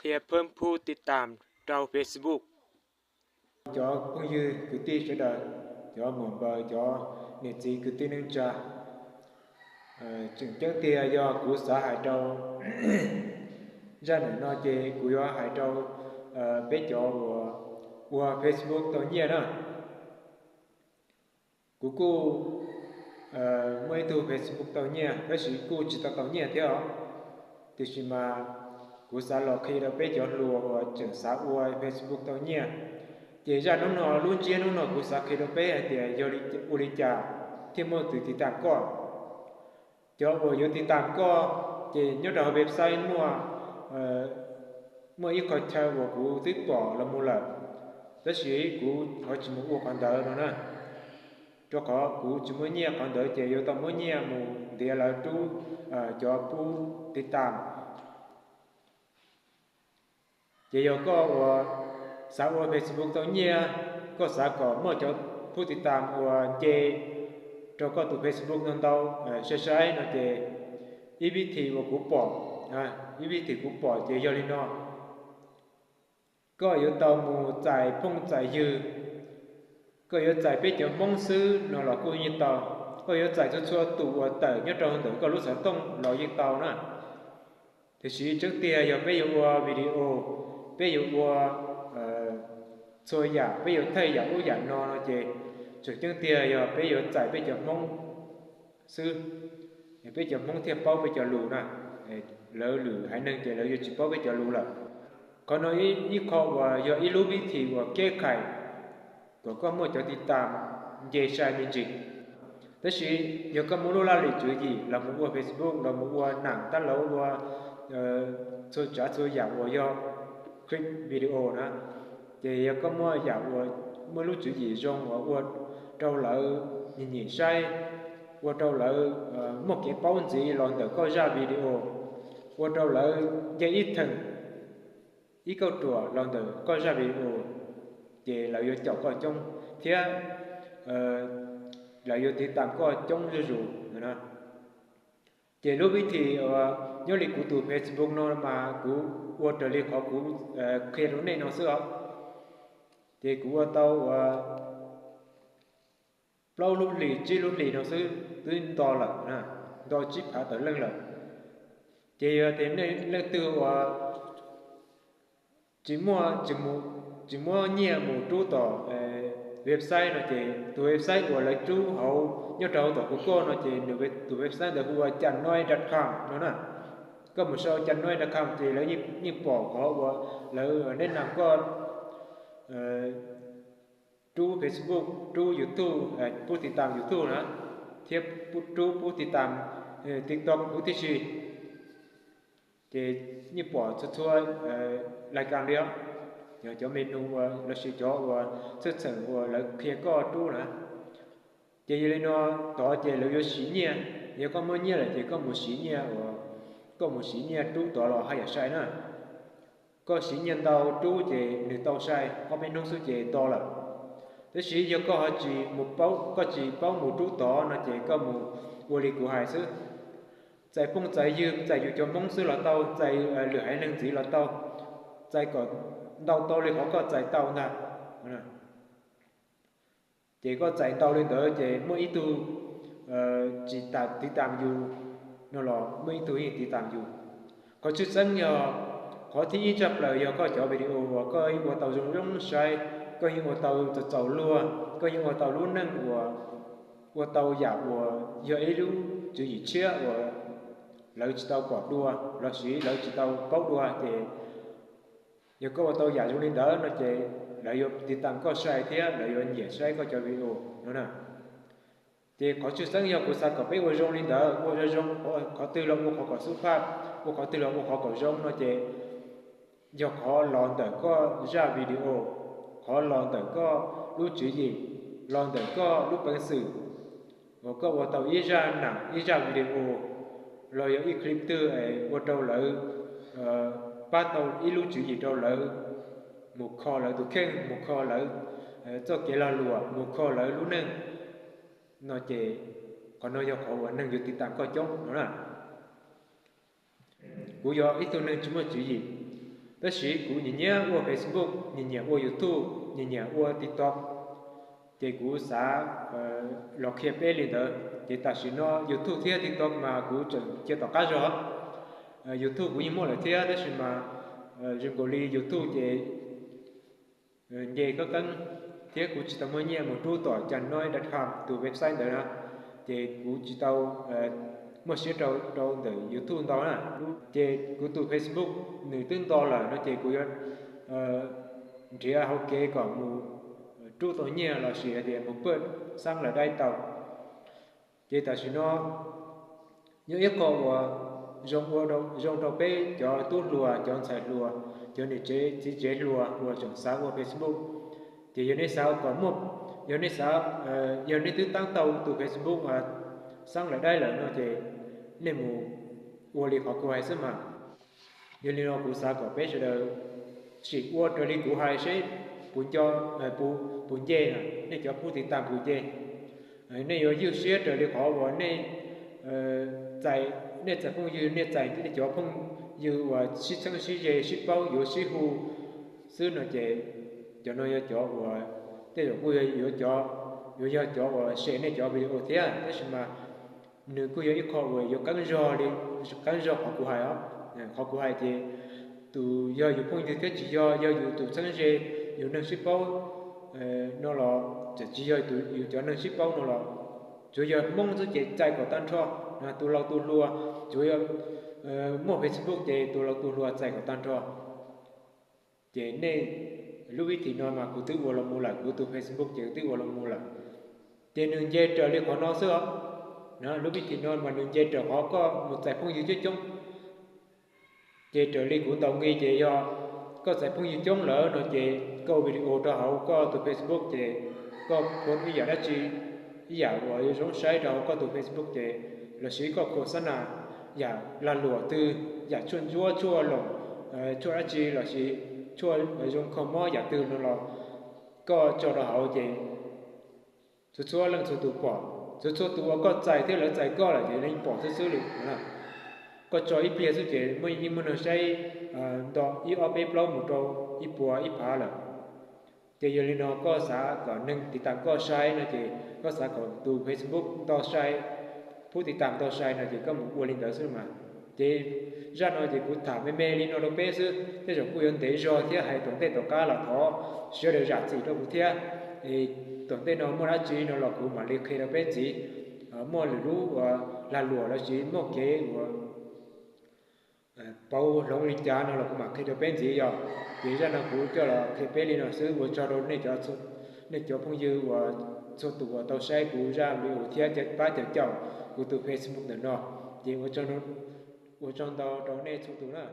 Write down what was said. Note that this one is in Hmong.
Qhia phab phub tiv tam rau Facebook. Cov phooj ywg kwv tij sawv daws, cov muam npaws, cov niam txiv kwv tij neej tsa, tseem ceeb tiag yog kuv xav hais rau zaj ntawm no ces kuv yuav hais rau peb cov uas ua Facebook tau nyiaj na. Kuv kuj muaj ib tug Facebook tau nyiaj tab sis kuj tsis tau tau nyiaj thiab os. Tiam sis mas kuv xav los qhia rau peb cov hluas uas tseem xav ua Facebook tau nyiaj. Ces zaj hnub no, lub ntsiab hnub no kuv xav qhia rau peb hais tias yog ua li cas thiaj muaj tus tiv tam koj. Cov uas yuav tiv tam koj, ces nyob rau hauv website muaj, muaj ib qho chaw uas kuv twb pom los mus lawm, tab sis kuv ho tsis mus ua qhov ntawd no na. Rau qhov kuv tsis muaj nyiaj, qhov ntawd ces yuav tau muab nyiaj mus ntiav lawv rub cov pub tiv tam. Ces yog koj uas xav ua Facebook tau nyiaj, koj xav kom muaj cov pub tiv tam uas nce rau koj tus Facebook ntau ntau sai sai no ces ib vib thim uas kuv pom, ib vib thim kuv pom ces yog li no. Koj yuav tau mus txais phooj txais ywg, koj yuav txais peb cov Hmoob xwb no los kuj yeej tau. Koj yuav txais txhua txhua tus uas tawm nyob rau ntawm koj lub xov tooj los yeej tau na. Tiam sis tseeb tiag yog peb yuav ua video, peb yuav ua txhua yam, peb yuav thaij yam ub yam no no ces tseem ceeb tiag yog peb yuav txais peb cov Hmoob xwb. Peb cov Hmoob thiaj paub peb cov lus na. Lawv lwm haiv neeg ces lawv yuav tsis paub peb cov lus lawm. Qhov no ib qho uas yog ib lub vib thim uas keb khais kom koj muaj cov tiv tam nce sai me ntsis. Tab sis yog koj muaj lub laj lim tswv yim los mus ua Facebook, los mus ua nam tab laug, ua txhua tsav txhua yam uas yog clip video na, ces yog koj muaj yam uas muaj lub tswv yim zoo uas ua rau lawv nyiam nyiam saib, ua rau lawv muaj kev paub ntxiv los ntawm koj zaj video, ua rau lawv nce ib theem, ib kauj ruam los ntawm koj zaj video, ces lawv yuav caum koj coob thiab lawv yuav tiv tam koj coob zuj zus. Ces lub vib thim uas nyob li kuv tus Facebook no mas kuv ua raws li qhov kuv qhia rau nej no xwb os. Ces kuv ua tau uas plaub lub hlis tsib lub hlis no xwb twb nto lawm, nto tsib phav tawm leej lawm. Ces yog tias nej leej twg uas tsis muaj, tsis muab nyiaj mus rub tom website no ces tus website uas lawv rub hauv nyob rau hauv tom Google no ces nws tus website ntawd hu ua canoi dot com no na. Koj mus sau canoi dot com ces lawv yeej pom qhov uas lawv neb nam koj rub Facebook, rub YouTube, pub tiv tam YouTube na, thiab rub pub tiv tam TikTok huv tib si. Ces yeej pom txhua txhua lais kas li os, yog cov menu uas lossis cov uas txheej txheem uas lawv qhia koj rub na. Ces yog li no tod ces lawv yuav siv nyiaj, yog koj muaj nyiaj lawm ces koj mus siv nyiaj uas, koj mus siv nyiaj rub tod los haj yam sai na. Koj siv nyiaj ntau rub ces nws tau sai, ob peb hnub xwb ces nto lawm. Tab sis yog koj ho tsis mus paub, koj tsis paub mus rub tod no ces koj mus ua li kuv hais xwb. Txais phooj txais ywg, txais yus cov Hmoob xwb los tau, txais lwm haiv neeg ntxiv los tau, txais kom ntau tau li qhov koj txais tau ntag. Ces koj txais ntau li ntawd ces muaj ib tug tsis tiv tam yus no los muaj ib tug yeej tiv tam yus. Qhov tshwj xeeb yog qhov thib ib tshaj plaws yog koj cov video uas koj yeej ua tau zoo zoo saib, koj yeej ua tau txaus txaus luag, koj yeej ua tau lub neej uas ua tau yam uas yog ib lub tswv yim tshiab uas lawv tsis tau pom dua lossis lawv tsis tau paub dua ces yog koj ua tau yam zoo li ntawd no ces lawv yuav tiv tam koj sai thiab lawv yuav nyiam saib koj cov video no na. Ces qhov tshwj xeeb yog kuv xav kom peb ua zoo li ntawd, ua zoo zoo, qhov twg los ua qhov kom xub phaj, ua qhov twg los ua qhov kom zoo no ces yog qhov los ntawm koj zaj video, qhov los ntawm koj lub tswv yim, los ntawm koj lub peev xwm uas koj ua tau ib zaj nam ib zaj video los yog ib clip twg es ua rau lawv pab tau ib lub tswv yim rau lawv, mus kho lawv tus kheej, mus kho lawv txoj kev lag luam, mus kho lawv lub neej no ces qhov no yog qhov uas neeg yuav tiv tam koj coob no na. Kuv yog ib tug neeg tsis muaj tswv yim, Tab sis kuv nyiam nyiam ua Facebook, nyiam nyiam ua YouTube, nyiam nyiam ua TikTok, ces kuv xav los qhia peb li ntawd. Ces tam sim no YouTube thiab TikTok mas kuv tseem cia tom qab zog. YouTube kuv yeej muaj lawm thiab, tab sis mas zoo nkaus li YouTube ces nce qeeb qeeb, thiab kuv tsis tau muaj nyiaj mus rub tom cam noi dot com tus website ntawd na, ces kuv tsis tau muaj siab rau rau ntawm YouTube ntau na. Ces kuv tus Facebook nws twb nto lawm no ces kuv yuav nrhiav hauv kev kom mus rub tau nyiaj los sis hais tias mus paj xab lawm dai tau. Ces tam sim no yog ib qho uas zoo ua, zoo rau peb cov tub hluas, cov ntxhais hluas, cov niam tsev txiv tsev hluas uas tseem xav ua Facebook. Ces yog nej xav kom muaj, yog nej xav, yog nej twb taab tau tus Facebook xab lawm dai lawm no ces nej mus ua li qhov kuv hais xwb mas. Yog li no kuv xav kom peb sawv daws sim ua raws li kuv hais seb puas nco, puas nce, nej cov phooj ywg tas puas nce. Nej yuav ywj siab raws li qhov uas nej txais, nej txais phooj ywg, nej txais nej cov phooj ywg uas sib txheeb sib ze, sib paub, yuav sib hu xwb no ces cov no yog cov uas tej zaum kuj yuav, yuav yog cov uas sem nej cov video thiab, tab sis mas nws kuj yog ib qho uas yuav qeeb zog li, qeeb zog qhov kuv hais os. Qhov kuv hais ces tus yog yus phooj ywg thiab tsis yog, yog yus tus txheeb ze, yus neeg sib paub no los, tsis yog yus cov neeg sib paub no los, tsuav yog Hmoob xwb ces txais kom tag nrho. Tus laus tus hluas, tsuav yog muaj Facebook ces tus laus tus hluas txais kom tag nrho. Ces nej, lub vib thim no mas kuv twb ua los mus lawm, kuv tus Facebook ces kuv twb ua los mus lawm. Ces nws nce raws li qhov no xwb os. Lub vib thim no mas nws nce raws qhov koj mus txais phooj ywg coob coob. Ces raws li kuv ntaus nqi ces yog koj txais phooj ywg coob lawm no ces koj video rau hauv koj tus Facebook ces koj phob ib yam dab tsi, ib yam uas yuav zoo saib rau hauv koj tus Facebook ces, los sis koj khos xab nas yam lag luam twg, yam tshuaj ntsuab, tshuaj loos, tshuaj dab tsi los sis tshuaj zoo kho mob yam twg no los koj tso rau hauv ces txhua txhua leej txhua tus pom, txhua txhua tus uas koj txais thiab lawv txais koj lawm ces yeej pom xwb xwb li. Koj tso ib pliag xwb ces muaj ib muaj neeg saib nto ib ob peb plaub mus rau ib puas ib phav lawm. Ces yog li no koj xav kom neeg tiv tam koj sai no ces koj xav kom tus Facebook ntau sai, phob ywg tiv tam ntau sai no ces koj mus ua li ntawd xwb mas. Ces zaj no ces kuv tham me me li no rau peb xwb, tej zaum kuj yuav ntev zog thiab hais tom ntej tom qab los thov sawv daws zam txim rau kuv thiab. Tom ntej no muaj dab tsi no los kuv mam li qhia rau peb ntxiv, muaj lwm lub uas lag luam los sis muaj kev uas pauv hloov li cas no los kuv mam qhia rau peb ntxiv yog. Ces zaj no kuv coj los qhia peb li no xwb, ua tsaug rau nej cov phooj ywg uas txhua tus uas tau saib kuv zaj video thiab pab caum caum kuv tus Facebook ntawm no. Ces ua tsaug ntau rau nej txhua tus na.